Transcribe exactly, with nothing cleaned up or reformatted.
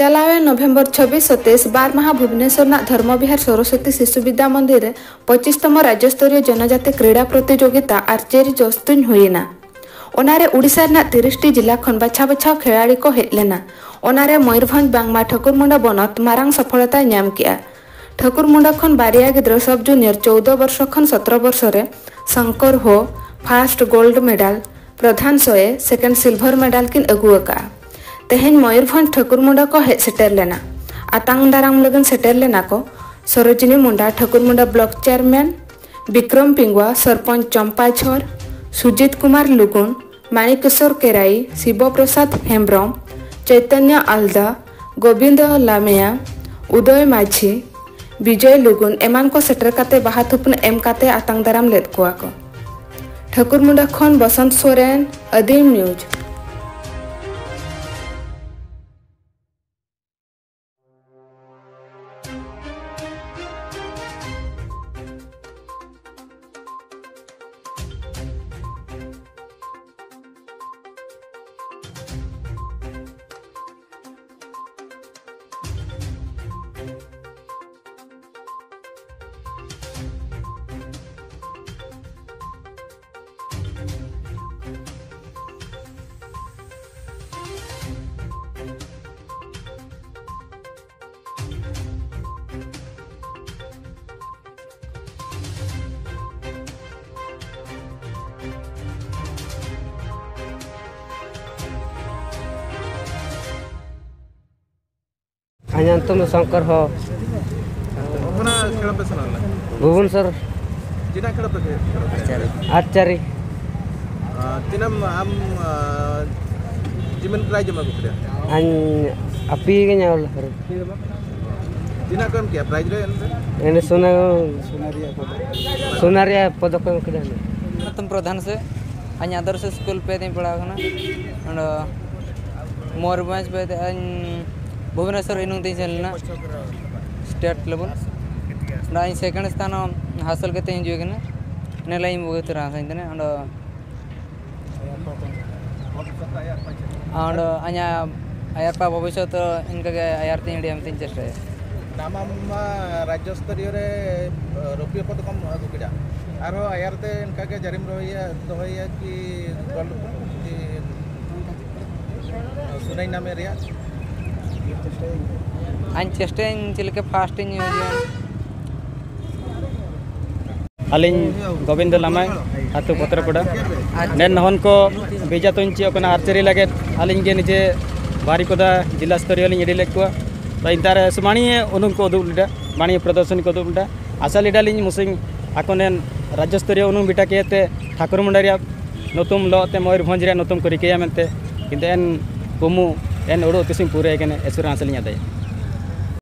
ᱪᱟᱞᱟᱣᱮᱱ ᱱᱚᱵᱷᱮᱢᱵᱚᱨ ᱪᱷᱚᱵᱵᱤᱥ ᱥᱚᱛᱮᱭᱥ ᱵᱟᱨ ᱢᱟᱦᱟ ᱵᱷᱩᱵᱽᱱᱮᱥᱚᱨ ᱨᱮᱱᱟᱜ ᱫᱷᱚᱨᱢᱚ ᱵᱤᱦᱟᱨ ᱥᱚᱨᱚᱥᱚᱛᱤ ᱥᱤᱥᱩ ᱵᱤᱫᱽᱭᱟ ᱢᱚᱱᱫᱤᱨ ᱨᱮ ᱯᱚᱸᱪᱤᱥ ᱛᱚᱢᱚ ᱨᱟᱡᱽᱡᱚ ᱥᱛᱚᱨᱤᱭᱚ ᱡᱚᱱᱚᱡᱟᱛᱤ ᱠᱨᱤᱲᱟ ᱯᱨᱚᱛᱤᱡᱳᱜᱤᱛᱟ ᱟᱨᱪᱟᱨᱤ ᱡᱚᱥ ᱛᱩᱧ ᱦᱩᱭᱮᱱᱟ᱾ ᱚᱱᱟᱨᱮ ᱳᱰᱤᱥᱟ ᱨᱮᱱᱟᱜ ᱛᱤᱨᱤᱥ ᱴᱤ ᱡᱤᱞᱟ ᱠᱷᱚᱱ ᱵᱟᱪᱷᱟᱣ ᱵᱟᱪᱷᱟᱣ ᱠᱷᱮᱞᱟᱲᱤ ᱠᱚ ᱦᱮᱡ ᱞᱮᱱᱟ᱾ ᱚᱱᱟᱨᱮ ᱢᱚᱭᱩᱨᱵᱷᱚᱸᱡᱽ ᱵᱟᱝᱢᱟ ᱴᱷᱟᱹᱠᱩᱨᱢᱩᱸᱰᱟ ᱵᱚᱱᱚᱛ ᱢᱟᱨᱟᱝ ᱥᱚᱯᱷᱚᱞᱚᱛᱟᱭ ᱧᱟᱢ ᱠᱮᱜᱼᱟ᱾ ᱴᱷᱟᱹᱠᱩᱨᱢᱩᱸᱰᱟ ᱠᱷᱚᱱ ᱵᱟᱨᱭᱟ ᱜᱤᱫᱽᱨᱟᱹ ᱥᱚᱵ ᱡᱩᱱᱤᱭᱚᱨ ᱪᱳᱣᱫᱚ ᱵᱚᱨᱥᱚ ᱠᱷᱚᱱ ᱥᱚᱛᱨᱚ ᱵᱚᱨᱥᱚ ᱨᱮ ᱥᱚᱝᱠᱚᱨ ᱦᱳ ᱯᱷᱟᱨᱥᱴ ᱜᱳᱞᱰ ᱢᱮᱰᱟᱞ, ᱯᱨᱚᱫᱷᱟᱱ ᱥᱚᱭᱮ ᱥᱮᱠᱮᱱᱰ ᱥᱤᱞᱵᱷᱟᱨ ᱢᱮᱰᱟᱞ ᱠᱤᱱ ᱟᱹᱜᱩ ᱟᱠᱟᱫᱼᱟ᱾ ᱛᱮᱦᱮᱧ ᱢᱚᱭᱩᱨᱵᱷᱚᱸᱡᱽ ᱴᱷᱟᱹᱠᱩᱨᱢᱩᱸᱰᱟ ᱠᱚ ᱦᱮᱡ ᱥᱮᱴᱮᱨ ᱞᱮᱱᱟ᱾ ᱟᱛᱟᱝ ᱫᱟᱨᱟᱢ ᱞᱟᱹᱜᱤᱫ ᱥᱮᱴᱮᱨ ᱞᱮᱱᱟ ᱠᱚ ᱥᱚᱨᱳᱡᱤᱱᱤ ᱢᱩᱸᱰᱟ ᱴᱷᱟᱹᱠᱩᱨᱢᱩᱸᱰᱟ ᱵᱞᱚᱠ ᱪᱮᱭᱟᱨᱢᱮᱱ, ᱵᱤᱠᱨᱚᱢ ᱯᱤᱝᱜᱩᱣᱟ ᱥᱚᱨᱯᱚᱧᱪ ᱪᱚᱢᱯᱟ ᱡᱷᱚᱨ, ᱥᱩᱡᱤᱛ ᱠᱩᱢᱟᱨ ᱞᱩᱜᱩᱱ, ᱢᱟᱱᱤᱠᱮᱥᱚᱨ ᱠᱮᱨᱟᱭ, ᱥᱤᱵᱚ ᱯᱨᱚᱥᱟᱫᱽ ᱦᱮᱢᱵᱨᱚᱢ, ᱪᱳᱭᱛᱚᱱᱭᱚ ᱟᱞᱫᱟ, ᱜᱳᱵᱤᱱᱫᱚ ᱞᱟᱢᱮᱭᱟ, ᱩᱫᱚᱭ ᱢᱟᱹᱡᱷᱤ, ᱵᱤᱡᱚᱭ ᱞᱩᱜᱩᱱ ᱮᱢᱟᱱ ᱠᱚ ᱥᱮᱴᱮᱨ ᱠᱟᱛᱮ ᱵᱟᱦᱟ ᱛᱷᱩᱯᱱᱟᱹ ᱮᱢ ᱠᱟᱛᱮ ᱟᱛᱟᱝ ᱫᱟᱨᱟᱢ ᱞᱮᱫ ᱠᱚᱣᱟ ᱠᱚ᱾ ᱴᱷᱟᱹᱠᱩᱨᱢᱩᱸᱰᱟ ᱠᱷᱚᱱ ᱵᱚᱥᱚᱱᱛ ᱥᱚᱨᱮᱱ, ᱟᱹᱫᱤᱢ ᱱᱤᱭᱩᱡᱽ᱾ ᱤᱧᱟᱹᱜ ᱧᱩᱛᱩᱢ ᱫᱚ ᱥᱚᱝᱠᱚᱨ ᱦᱚ᱾ ᱚᱠᱟᱱᱟᱜ ᱠᱷᱮᱞᱳᱰ ᱯᱮ ᱥᱮᱱᱚᱜ ᱞᱮᱱᱟ? ᱵᱷᱩᱵᱚᱱᱮᱥᱚᱨ᱾ ᱪᱮᱫᱟᱜ ᱠᱷᱮᱞᱳᱰ ᱯᱮ ᱠᱷᱮᱞᱳᱰ ᱠᱮᱫᱟ? ᱟᱨᱪᱟᱨᱤ᱾ ᱟᱨ ᱛᱤᱱᱟᱹᱜ ᱟᱢ, ᱟᱨ, ᱡᱤᱢᱮᱱ ᱯᱨᱟᱭᱤᱡᱽ ᱮᱢ ᱟᱹᱜᱩ ᱠᱮᱫᱟ? ᱟᱹᱧ ᱟᱯᱤ ᱜᱮ ᱧᱟᱢ ᱞᱮᱫᱟ᱾ ᱛᱤᱱᱟᱹᱜ ᱠᱚ ᱮᱢ ᱠᱮᱫᱟ ᱯᱨᱟᱭᱤᱡᱽ ᱨᱮ ᱮᱱᱛᱮ? ᱮᱱᱮ ᱥᱳᱱᱟ, ᱥᱳᱱᱟ ᱨᱮᱭᱟᱜ ᱯᱚᱫᱚᱠ ᱠᱚ ᱮᱢ ᱠᱮᱫᱟ᱾ ᱱᱚᱛᱚᱱ ᱯᱨᱚᱫᱷᱟᱱ ᱥᱮ ᱟᱹᱧ ᱟᱫᱚᱨᱥ ᱥᱠᱩᱞ ᱯᱮ ᱛᱮᱧ ᱯᱟᱲᱦᱟᱣ ᱠᱟᱱᱟ᱾ ᱚᱸᱰᱮ ᱢᱚᱭᱩᱨᱵᱷᱚᱸᱡᱽ ᱯᱮ ᱛᱮ ᱟᱹᱧ ᱵᱷᱩᱵᱽᱱᱮᱥᱚᱨ ᱤᱱᱩᱝ ᱛᱮᱧ ᱥᱮᱱ ᱞᱮᱱᱟ᱾ ᱥᱴᱮᱴ ᱞᱮᱵᱮᱞ᱾ ᱚᱸᱰᱮ ᱤᱧ ᱥᱮᱠᱮᱱᱰ ᱥᱛᱷᱟᱱ ᱦᱚᱸ ᱦᱟᱥᱤᱞ ᱠᱟᱛᱮ ᱤᱧ ᱦᱤᱡᱩᱜ ᱠᱟᱱᱟ᱾ ᱱᱮᱞᱟᱭᱤᱧ ᱵᱩᱜᱤ ᱩᱛᱟᱹᱨᱟ ᱥᱟᱹᱧ ᱛᱟᱦᱮᱸ ᱚᱸᱰᱮ᱾ ᱚᱸᱰᱮ ᱟᱹᱧᱟᱜ ᱟᱭᱟᱨ ᱯᱟ ᱵᱷᱚᱵᱤᱥᱥᱚᱛ ᱫᱚ ᱤᱱᱠᱟᱹᱜᱮ ᱟᱭᱟᱨ ᱛᱤᱧ ᱤᱫᱤᱭᱟ ᱢᱮᱱᱛᱮᱧ ᱪᱮᱥᱴᱟᱭᱟ᱾ ᱟᱢ ᱢᱟ ᱨᱟᱡᱽᱡᱚ ᱥᱛᱚᱨᱤᱭᱚ ᱨᱮ ᱨᱩᱯᱤᱭᱚ ᱯᱚᱫᱚᱠ ᱮᱢ ᱟᱹᱜᱩ ᱠᱮᱫᱟ, ᱟᱨᱦᱚᱸ ᱟᱭᱟᱨ ᱛᱮ ᱤᱱᱠᱟᱹᱜᱮ ᱡᱟᱹᱨᱤᱢ ᱨᱚᱦᱚᱭᱟ, ᱫᱚᱦᱚᱭᱟ ᱠᱤ ᱜᱳᱞᱰ ᱠᱤ ᱥᱩᱱᱟᱹᱭ ᱱᱟᱢᱮ ᱨᱮᱭᱟᱜ? ᱟᱧ ᱪᱮᱥᱴᱟᱭᱟᱹᱧ ᱪᱮᱫ ᱞᱮᱠᱟ ᱯᱷᱟᱥᱴ ᱤᱧ ᱦᱤᱡᱩᱜᱼᱟ᱾ ᱟᱹᱞᱤᱧ ᱜᱳᱵᱤᱱᱫᱚ ᱞᱟᱢᱟᱭ, ᱟᱹᱛᱩ ᱯᱚᱛᱨᱚᱯᱚᱰᱟ᱾ ᱱᱮᱱ ᱱᱚᱦᱚᱱ ᱠᱚ ᱵᱮᱡᱟ ᱛᱩᱧ ᱪᱮᱫ ᱠᱟᱱᱟ ᱟᱨᱪᱟᱨᱤ ᱞᱟᱹᱜᱤᱫ ᱟᱹᱞᱤᱧ ᱜᱮ ᱱᱤᱡᱮ ᱵᱟᱨᱤᱯᱚᱫᱟ ᱡᱤᱞᱟ ᱥᱛᱚᱨᱤᱭᱚ ᱞᱤᱧ ᱤᱫᱤ ᱞᱮᱫ ᱠᱚᱣᱟ᱾ ᱛᱚ ᱤᱱᱛᱟᱨᱮ ᱢᱟᱱᱤᱭᱮ ᱩᱱᱩᱢ ᱠᱚ ᱩᱫᱩᱜ ᱞᱮᱫᱟ, ᱢᱟᱱᱤᱭᱮ ᱯᱨᱚᱫᱚᱨᱥᱚᱱᱤ ᱠᱚ ᱩᱫᱩᱜ ᱞᱮᱫᱟ᱾ ᱟᱥᱟ ᱞᱮᱫᱟᱞᱤᱧ ᱢᱩᱥᱤᱝ ᱟᱠᱚ ᱱᱮᱱ ᱨᱟᱡᱽᱡᱚ ᱥᱛᱚᱨᱤᱭᱚ ᱩᱱᱩᱢ ᱵᱮᱴᱟ ᱠᱮ ᱛᱮ ᱴᱷᱟᱠᱩᱨ ᱢᱩᱱᱰᱟ ᱨᱮᱭᱟᱜ ᱱᱩᱛᱩᱢ ᱞᱚ ᱛᱮ ᱢᱚᱭᱩᱨᱵᱷᱚᱸᱡᱽ ᱨᱮᱭᱟᱜ ᱱᱩᱛᱩᱢ ᱠᱚ ᱨᱤᱠᱟᱹᱭᱟ ᱢᱮᱱᱛᱮ, ᱠᱤᱱᱛᱩ ᱮᱱ ᱠᱩᱢᱩ ᱮᱱ ᱩᱲᱩ ᱛᱤᱥᱤᱧ ᱯᱩᱨᱟᱹᱭ ᱠᱟᱱᱟ, ᱮᱥᱩᱨᱟᱱᱥ ᱞᱤᱧ ᱟᱫᱟᱭᱟ᱾